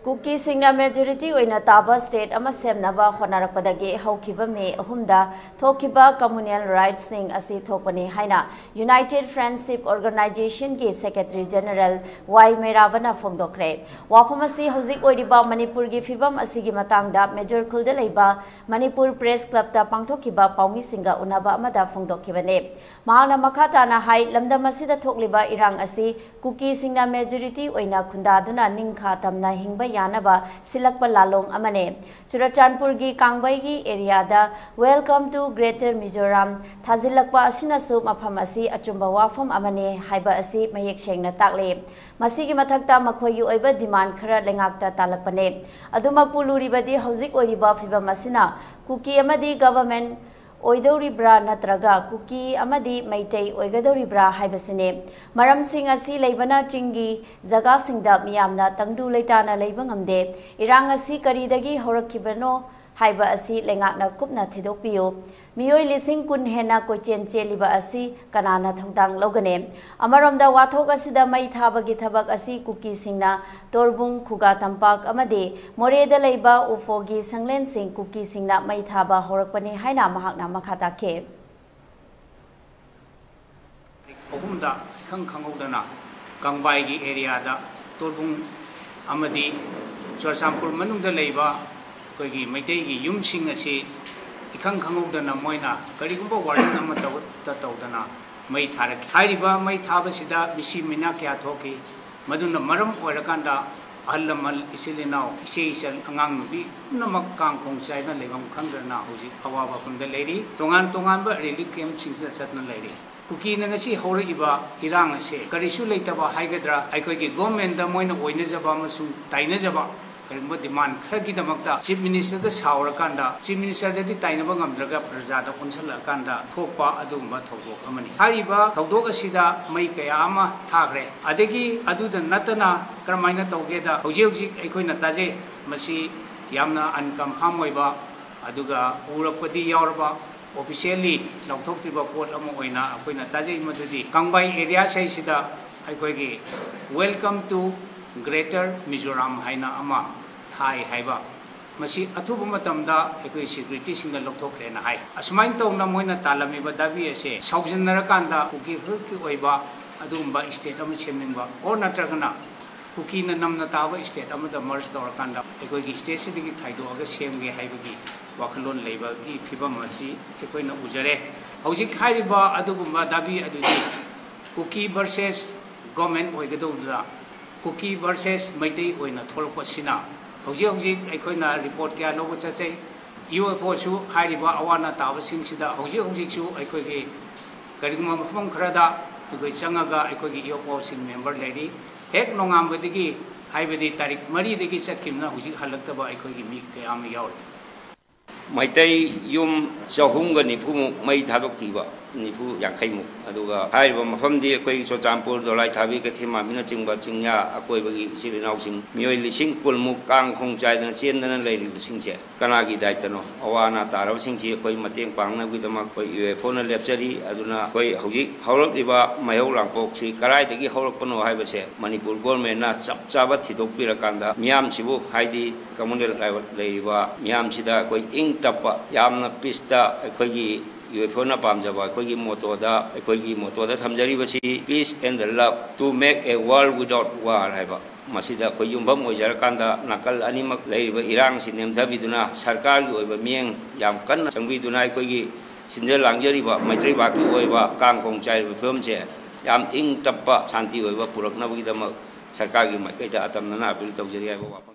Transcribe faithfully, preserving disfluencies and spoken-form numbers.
ꯀꯨꯀꯤꯁꯤꯡꯅ majority ꯑꯣꯏꯅ ꯇꯥꯕ state ꯑꯃ ꯁꯦꯝꯅꯕ ꯍꯣꯠꯅꯔꯛꯄꯗꯒꯤ ꯍꯧꯈꯤꯕ ꯃꯦ ꯑꯍꯨꯝꯗ ꯊꯣꯛꯈꯤꯕ ꯀꯝꯃꯨꯅꯦꯜ ꯔꯥꯏꯠꯁꯤꯡ ꯑꯁꯤ ꯊꯣꯛꯄꯅꯤ ꯍꯥꯏꯅ ꯌꯨꯅꯥꯏꯇꯦꯗ ꯐ꯭ꯔꯦꯟꯁꯤꯞ ꯑꯣꯔꯒꯅꯥꯏꯖꯦꯁꯟꯒꯤ ꯁꯦꯀ꯭ꯔꯦꯇꯔꯤ ꯖꯦꯅꯔꯦꯜ ꯋꯥꯏ ꯃꯩꯔꯥꯕꯅ ꯐꯣꯡꯗꯣꯛꯈ꯭ꯔꯦ꯫ ꯋꯥꯐꯝ ꯑꯁꯤ ꯍꯧꯖꯤꯛ ꯑꯣꯏꯔꯤꯕ ꯃꯅꯤꯄꯨꯔꯒꯤ ꯐꯤꯕꯝ ꯑꯁꯤꯒꯤ ꯃꯇꯥꯡꯗ ꯃꯦꯖꯣꯔ ꯈꯨꯜꯗ ꯂꯩꯕ ꯃꯅꯤꯄꯨꯔ ꯄ꯭ꯔꯦꯁ ꯀ꯭ꯂꯕꯇ ꯄꯥꯡꯊꯣꯛꯈꯤꯕ ꯄꯥꯎꯃꯤꯁꯤꯡꯒ ꯎꯅꯕ ꯑꯃꯗ ꯐꯣꯡꯗꯣꯛꯈꯤꯕꯅꯤ꯫ ꯃꯍꯥꯛꯅ ꯃꯈꯥ ꯇꯥꯅ ꯍꯥꯏ, ꯂꯝꯗꯝ ꯑꯁꯤꯗ ꯊꯣꯛꯂꯤꯕ ꯏꯔꯥꯡ ꯑꯁꯤ ꯀꯨꯀꯤꯁꯤꯡꯅ ꯃꯦꯖꯣꯔꯤꯇꯤ ꯑꯣꯏꯅ ꯈꯨꯟꯗꯥꯗꯨꯅ ꯅꯤꯡꯈꯥ ꯇꯝꯅ ꯍꯤꯡꯕ ꯌꯥꯅꯕ ꯁꯤꯜꯂꯛꯄ ꯂꯥꯂꯣꯡ ꯑꯃꯅꯤ꯫ ꯆꯨꯔꯆꯥꯟꯄꯨꯔꯒꯤ ꯀꯥꯡꯕꯩꯒꯤ ꯑꯦꯔꯤꯌꯥꯗ "Welcome to Greater Mizoram" ꯊꯥꯖꯤꯜꯂꯛꯄ ꯑꯁꯤꯅꯁꯨ ꯃꯐꯝ ꯑꯁꯤ ꯑꯆꯨꯝꯕ ꯋꯥꯐꯝ ꯑꯃꯅꯤ ꯍꯥꯏꯕ ꯑꯁꯤ ꯃꯌꯦꯛ ꯁꯦꯡꯅ ꯇꯥꯛꯂꯤ꯫ ꯃꯁꯤꯒꯤ ꯃꯊꯛꯇ ꯃꯈꯣꯏꯒꯤ ꯑꯣꯏꯕ ꯗꯤꯃꯥꯟ ꯈꯔ ꯂꯩꯉꯥꯛꯇ ꯇꯥꯜꯂꯛꯄꯅꯤ꯫ ꯑꯗꯨꯃꯛꯄꯨ ꯂꯨꯔꯤꯕꯗꯤ ꯍꯧꯖꯤꯛ ꯑꯣꯏꯔꯤꯕ ꯐꯤꯕꯝ ꯑꯁꯤꯅ ꯀꯨꯀꯤ ꯑꯃꯗꯤ ꯒꯚꯔꯟꯃꯦꯟꯠ ꯑꯣꯏꯗꯧꯔꯤꯕ꯭ꯔꯥ ꯅꯠꯇ꯭ꯔꯒ ꯀꯨꯀꯤ ꯑꯃꯗꯤ ꯃꯩꯇꯩ ꯑꯣꯏꯒꯗꯧꯔꯤꯕ꯭ꯔꯥ ꯍꯥꯏꯕꯁꯤꯅꯤ꯫ ꯃꯔꯝꯁꯤꯡ ꯑꯁꯤ ꯂꯩꯕꯅ ꯆꯤꯡꯒꯤ ꯖꯒꯥꯁꯤꯡꯗ ꯃꯤꯌꯥꯝꯅ ꯇꯪꯗꯨ ꯂꯩꯇꯥꯅ ꯂꯩꯕ ꯉꯝꯗꯦ꯫ ꯏꯔꯥꯡ ꯑꯁꯤ ꯀꯔꯤꯗꯒꯤ ꯍꯧꯔꯛꯈꯤꯕꯅꯣ ꯍꯥꯏꯕ ꯑꯁꯤ ꯂꯩꯉꯥꯛꯅ ꯀꯨꯞꯅ ꯊꯤꯗꯣꯛꯄꯤꯌꯨ꯫ ꯃꯤꯑꯣꯏ ꯂꯤꯁꯤꯡ ꯀꯨꯟ ꯍꯦꯟꯅ ꯀꯣꯏꯆꯦꯟ ꯆꯦꯜꯂꯤꯕ ꯑꯁꯤ ꯀꯅꯥꯅ ꯊꯧꯗꯥꯡ ꯂꯧꯒꯅꯤ? ꯑꯃꯔꯣꯝꯗ, ꯋꯥꯊꯣꯛ ꯑꯁꯤꯗ ꯃꯩ ꯊꯥꯕꯒꯤ ꯊꯕꯛ ꯑꯁꯤ ꯀꯨꯀꯤꯁꯤꯡꯅ ꯇꯣꯔꯕꯨꯡ, ꯈꯨꯒꯥ ꯇꯝꯄꯥꯛ ꯑꯃꯗꯤ ꯃꯣꯔꯦꯗ ꯂꯩꯕ ꯎꯐꯣꯒꯤ ꯁꯪꯂꯦꯟꯁꯤꯡ ꯀꯨꯀꯤꯁꯤꯡꯅ ꯃꯩ ꯊꯥꯕ ꯍꯧꯔꯛꯄꯅꯤ ꯍꯥꯏꯅ ꯃꯍꯥꯛꯅ ꯃꯈꯥ ꯇꯥꯈꯤ꯫ ꯑꯍꯨꯝꯗ ꯏꯈꯪ ꯈꯪꯍꯧꯗꯅ ꯀꯪꯕꯥꯏꯒꯤ ꯑꯦꯔꯤꯌꯥꯗ ꯇꯣꯔꯕꯨꯡ ꯑꯃꯗꯤ ꯆꯨꯔꯆꯥꯟꯄꯨꯔ ꯃꯅꯨꯡꯗ ꯂꯩꯕ ꯑꯩꯈꯣꯏꯒꯤ ꯃꯩꯇꯩꯒꯤ ꯌꯨꯝꯁꯤꯡ ꯑꯁꯤ ꯏꯈꯪ ꯈꯪꯍꯧꯗꯅ ꯃꯣꯏꯅ ꯀꯔꯤꯒꯨꯝꯕ ꯋꯥꯔꯅꯤꯡ ꯑꯃꯠꯇ ꯇꯧꯗꯅ ꯃꯩ ꯊꯥꯔꯛꯈꯤ꯫ ꯍꯥꯏꯔꯤꯕ ꯃꯩ ꯊꯥꯕꯁꯤꯗ ꯃꯤꯁꯤ ꯃꯤꯅꯥ ꯀꯌꯥ ꯊꯣꯛꯈꯤ꯫ ꯃꯗꯨꯅ ꯃꯔꯝ ꯑꯣꯏꯔꯀꯥꯟꯗ ꯑꯍꯜ ꯂꯃꯟ, ꯏꯆꯤꯜ ꯏꯅꯥꯎ, ꯏꯆꯦ ꯏꯆꯜ, ꯑꯉꯥꯡ ꯅꯨꯄꯤ ꯄꯨꯝꯅꯃꯛ ꯀꯥꯡ ꯈꯣꯡ ꯆꯥꯏꯅ ꯂꯩꯐꯝ ꯈꯪꯗꯗꯅ ꯍꯧꯖꯤꯛ ꯑꯋꯥꯕ ꯐꯝꯗ ꯂꯩꯔꯤ꯫ ꯇꯣꯉꯥꯟ ꯇꯣꯉꯥꯟꯕ ꯔꯤꯂꯤꯐ ꯀꯦꯝꯞꯁꯤꯡꯁꯤꯗ ꯆꯠꯇꯨꯅ ꯂꯩꯔꯤ꯫ ꯀꯨꯀꯤꯅ ꯉꯁꯤ ꯍꯧꯔꯛꯏꯕ ꯏꯔꯥꯡ ꯑꯁꯦ ꯀꯔꯤꯁꯨ ꯂꯩꯇꯕ ꯍꯥꯏꯒꯗ꯭ꯔꯥ, ꯑꯩꯈꯣꯏꯒꯤ ꯒꯣꯔꯃꯦꯟꯗ ꯃꯣꯏꯅ ꯑꯣꯏꯅꯖꯕ ꯑꯃꯁꯨꯡ ꯇꯥꯏꯅꯖꯕ ꯀꯔꯤꯒꯨꯝꯕ ꯗꯤꯃꯥꯟ ꯈꯔꯒꯤꯗꯃꯛꯇ ꯆꯤꯐ ꯃꯤꯅꯤꯁꯇꯔꯗ ꯁꯥꯎꯔꯀꯥꯟꯗ, ꯆꯤꯐ ꯃꯤꯅꯤꯁꯇꯔꯗꯗꯤ ꯇꯥꯏꯅꯕ ꯉꯝꯗ꯭ꯔꯒ ꯄ꯭ꯔꯖꯥꯗ ꯑꯣꯟꯁꯤꯜꯂꯛꯑꯀꯥꯟꯗ ꯊꯣꯛꯄ ꯑꯗꯨꯒꯨꯝꯕ ꯊꯧꯗꯣꯛ ꯑꯃꯅꯤ꯫ ꯍꯥꯏꯔꯤꯕ ꯊꯧꯗꯣꯛ ꯑꯁꯤꯗ ꯃꯩ ꯀꯌꯥ ꯑꯃ ꯊꯥꯈ꯭ꯔꯦ꯫ ꯑꯗꯒꯤ ꯑꯗꯨꯗ ꯅꯠꯇꯅ ꯀꯔꯝꯍꯥꯏꯅ ꯇꯧꯒꯦꯗ, ꯍꯧꯖꯤꯛ ꯍꯧꯖꯤꯛ ꯑꯩꯈꯣꯏꯅ ꯇꯥꯖꯩ, ꯃꯁꯤ ꯌꯥꯝꯅ ꯑꯟꯀꯟꯐꯥꯔꯝ ꯑꯣꯏꯕ, ꯑꯗꯨꯒ ꯎꯔꯛꯄꯗꯤ ꯌꯥꯎꯔꯕ, ꯑꯣꯐꯤꯁꯤꯌꯦꯜꯂꯤ ꯂꯥꯎꯊꯣꯛꯇ꯭ꯔꯤꯕ ꯄꯣꯠ ꯑꯃ ꯑꯣꯏꯅ ꯑꯩꯈꯣꯏꯅ ꯇꯥꯖꯩ꯫ ꯃꯗꯨꯗꯤ ꯀꯪꯕꯥꯏ ꯑꯦꯔꯤꯌꯥꯁꯤꯗꯩꯁꯤꯗ ꯑꯩꯈꯣꯏꯒꯤ "Welcome to ꯒ꯭ꯔꯦꯇꯔ ꯃꯤꯖꯣꯔꯥꯝ ꯍꯥꯏꯅ ꯑꯃ ꯊꯥꯏ ꯍꯥꯏꯕ, ꯃꯁꯤ ꯑꯊꯨꯕ ꯃꯇꯝꯗ ꯑꯩꯈꯣꯏ ꯁꯦꯀ꯭ꯌꯨꯔꯤꯇꯤꯁꯤꯡꯅ ꯂꯧꯊꯣꯛꯈ꯭ꯔꯦꯅ ꯍꯥꯏ꯫ ꯑꯁꯨꯃꯥꯏꯅ ꯇꯧꯅ ꯃꯣꯏꯅ ꯇꯥꯜꯂꯝꯃꯤꯕ ꯗꯥꯕꯤ ꯑꯁꯦ ꯁꯥꯎꯖꯤꯟꯅꯔꯀꯥꯟꯗ ꯀꯨꯀꯤ ꯈꯛꯀꯤ ꯑꯣꯏꯕ ꯑꯗꯨꯒꯨꯝꯕ ꯁ꯭ꯇꯦꯠ ꯑꯃ ꯁꯦꯝꯅꯤꯡꯕ, ꯑꯣꯔ ꯅꯠꯇ꯭ꯔꯒꯅ ꯀꯨꯀꯤꯅ ꯅꯝꯅ ꯇꯥꯕ ꯁ꯭ꯇꯦꯠ ꯑꯃꯗ ꯃꯔꯖ ꯇꯧꯔꯀꯥꯟꯗ ꯑꯩꯈꯣꯏꯒꯤ ꯁ꯭ꯇꯦꯠꯁꯤꯗꯒꯤ ꯈꯥꯏꯗꯣꯛꯑꯒ ꯁꯦꯝꯒꯦ ꯍꯥꯏꯕꯒꯤ ꯋꯥꯈꯜꯂꯣꯟ ꯂꯩꯕꯒꯤ ꯐꯤꯕꯝ ꯑꯁꯤ ꯑꯩꯈꯣꯏꯅ ꯎꯖꯔꯦ꯫ ꯍꯧꯖꯤꯛ ꯍꯥꯏꯔꯤꯕ ꯑꯗꯨꯒꯨꯝꯕ ꯗꯥꯕꯤ ꯑꯗꯨꯗꯤ ꯀꯨꯀꯤ ꯚꯔꯁꯦꯁ ꯒꯣꯔꯃꯦꯟ ꯑꯣꯏꯒꯗꯧꯕꯗ ꯀꯨꯀꯤ ꯚꯔꯁꯦꯁ ꯃꯩꯇꯩ ꯑꯣꯏꯅ ꯊꯣꯛꯂꯛꯄꯁꯤꯅ ꯍꯧꯖꯤꯛ ꯍꯧꯖꯤꯛ ꯑꯩꯈꯣꯏꯅ ꯔꯤꯄꯣꯔꯠ ꯀꯌꯥ ꯂꯧꯕ ꯆꯠꯆꯩ꯫ ꯌꯨ ꯑꯦꯐ ꯑꯣꯁꯨ ꯍꯥꯏꯔꯤꯕ ꯑꯋꯥ ꯑꯅꯥ ꯇꯥꯕꯁꯤꯡꯁꯤꯗ ꯍꯧꯖꯤꯛ ꯍꯧꯖꯤꯛꯁꯨ ꯑꯩꯈꯣꯏꯒꯤ ꯀꯔꯤꯒꯨꯝꯕ ꯃꯐꯝ ꯈꯔꯗ ꯑꯩꯈꯣꯏ ꯆꯪꯉꯒ ꯑꯩꯈꯣꯏꯒꯤ ꯌꯨ ꯑꯦꯐ ꯑꯣꯁꯤꯡ ꯃꯦꯝꯕꯔ ꯂꯩꯔꯤ꯫ ꯍꯦꯛ ꯅꯣꯡꯉꯥꯟꯕꯗꯒꯤ, ꯍꯥꯏꯕꯗꯤ ꯇꯥꯔꯤꯛ ꯃꯔꯤꯗꯒꯤ ꯆꯠꯈꯤꯕꯅ ꯍꯧꯖꯤꯛ ꯍꯜꯂꯛꯇꯕ ꯑꯩꯈꯣꯏꯒꯤ ꯃꯤ ꯀꯌꯥ ꯑꯃ ꯌꯥꯎꯔꯤ꯫ ꯃꯩꯇꯩ ꯌꯨꯝ ꯆꯍꯨꯝꯒ ꯅꯤꯐꯨꯃꯨꯛ ꯃꯩ ꯊꯥꯗꯣꯛꯈꯤꯕ, ꯅꯤꯐꯨ ꯌꯥꯡꯈꯩꯃꯨꯛ꯫ ꯑꯗꯨꯒ ꯍꯥꯏꯔꯤꯕ ꯃꯐꯝꯗꯤ ꯑꯩꯈꯣꯏꯒꯤ ꯆꯨꯔꯆꯥꯟꯄꯨꯔ, ꯗꯣꯂꯥꯏꯊꯥꯕꯤ, ꯀꯩꯊꯦꯜꯃꯥꯟꯕꯤꯅꯆꯤꯡꯕ ꯆꯤꯡꯌꯥ ꯑꯀꯣꯏꯕꯒꯤ ꯏꯆꯤꯜ ꯏꯅꯥꯎꯁꯤꯡ ꯃꯤꯑꯣꯏ ꯂꯤꯁꯤꯡ ꯀꯨꯟꯃꯨꯛ ꯀꯥꯡ ꯈꯣꯡ ꯆꯥꯏꯗꯅ ꯆꯦꯟꯗꯅ ꯂꯩꯔꯤꯕꯁꯤꯡꯁꯦ ꯀꯅꯥꯒꯤ ꯗꯥꯏꯇꯅꯣ? ꯑꯋꯥ ꯑꯅꯥ ꯇꯥꯔꯕꯁꯤꯡꯁꯤ ꯑꯩꯈꯣꯏ ꯃꯇꯦꯡ ꯄꯥꯡꯅꯕꯒꯤꯗꯃꯛ ꯑꯩꯈꯣꯏ ꯌꯨ ꯑꯦꯐ ꯑꯣꯅ ꯂꯦꯞꯆꯔꯤ꯫ ꯑꯗꯨꯅ ꯑꯩꯈꯣꯏ ꯍꯧꯖꯤꯛ ꯍꯧꯔꯛꯂꯤꯕ ꯃꯩꯍꯧ ꯂꯥꯡꯄꯣꯛꯁꯤ ꯀꯗꯥꯏꯗꯒꯤ ꯍꯧꯔꯛꯄꯅꯣ ꯍꯥꯏꯕꯁꯦ ꯃꯅꯤꯄꯨꯔ ꯒꯣꯔꯃꯦꯟꯅ ꯆꯞ ꯆꯥꯕ ꯊꯤꯗꯣꯛꯄꯤꯔꯀꯥꯟꯗ ꯃꯤꯌꯥꯝꯁꯤꯕꯨ, ꯍꯥꯏꯗꯤ ꯀꯃꯟꯋꯦꯜꯊ ꯂꯩꯔꯤꯕ ꯃꯤꯌꯥꯝꯁꯤꯗ ꯑꯩꯈꯣꯏ ꯏꯪ ꯇꯞꯄ, ꯌꯥꯝꯅ ꯄꯤꯁꯇ ꯑꯩꯈꯣꯏꯒꯤ ꯌꯨ ꯑꯦꯐ ꯑꯣꯅ ꯄꯥꯝꯖꯕ ꯑꯩꯈꯣꯏꯒꯤ ꯃꯣꯇꯣꯗ, ꯑꯩꯈꯣꯏꯒꯤ ꯃꯣꯇꯣꯗ ꯊꯝꯖꯔꯤꯕꯁꯤ "Peace and the Love to make a world without war" ꯍꯥꯏꯕ꯫ ꯃꯁꯤꯗ ꯑꯩꯈꯣꯏ ꯌꯨꯝꯐꯝ ꯑꯣꯏꯖꯔꯀꯥꯟꯗ ꯅꯥꯀꯜ ꯑꯅꯤꯃꯛ ꯂꯩꯔꯤꯕ ꯏꯔꯥꯡꯁꯤ ꯅꯦꯝꯊꯕꯤꯗꯨꯅ ꯁꯔꯀꯥꯔꯒꯤ ꯑꯣꯏꯕ ꯃꯤꯠꯌꯦꯡ ꯌꯥꯝ ꯀꯟꯅ ꯆꯪꯕꯤꯗꯨꯅ ꯑꯩꯈꯣꯏꯒꯤ ꯁꯤꯟꯖ ꯂꯥꯡꯖꯔꯤꯕ ꯃꯩꯇꯩ ꯂꯩꯕꯥꯛꯀꯤ ꯑꯣꯏꯕ ꯀꯥꯡ ꯈꯣꯡ ꯆꯥꯏꯔꯤꯕ ꯐꯤꯕꯝꯁꯦ ꯌꯥꯝ ꯏꯪ ꯇꯞꯄ, ꯁꯥꯟꯇꯤ ꯑꯣꯏꯕ ꯄꯨꯔꯛꯅꯕꯒꯤꯗꯃꯛ ꯁꯔꯀꯥꯔꯒꯤ ꯃꯥꯏꯀꯩꯗ ꯑꯇꯝꯅꯅ ꯑꯄꯤꯜ ꯇꯧꯖꯔꯤ ꯍꯥꯏꯕ ꯋꯥꯐꯝ꯫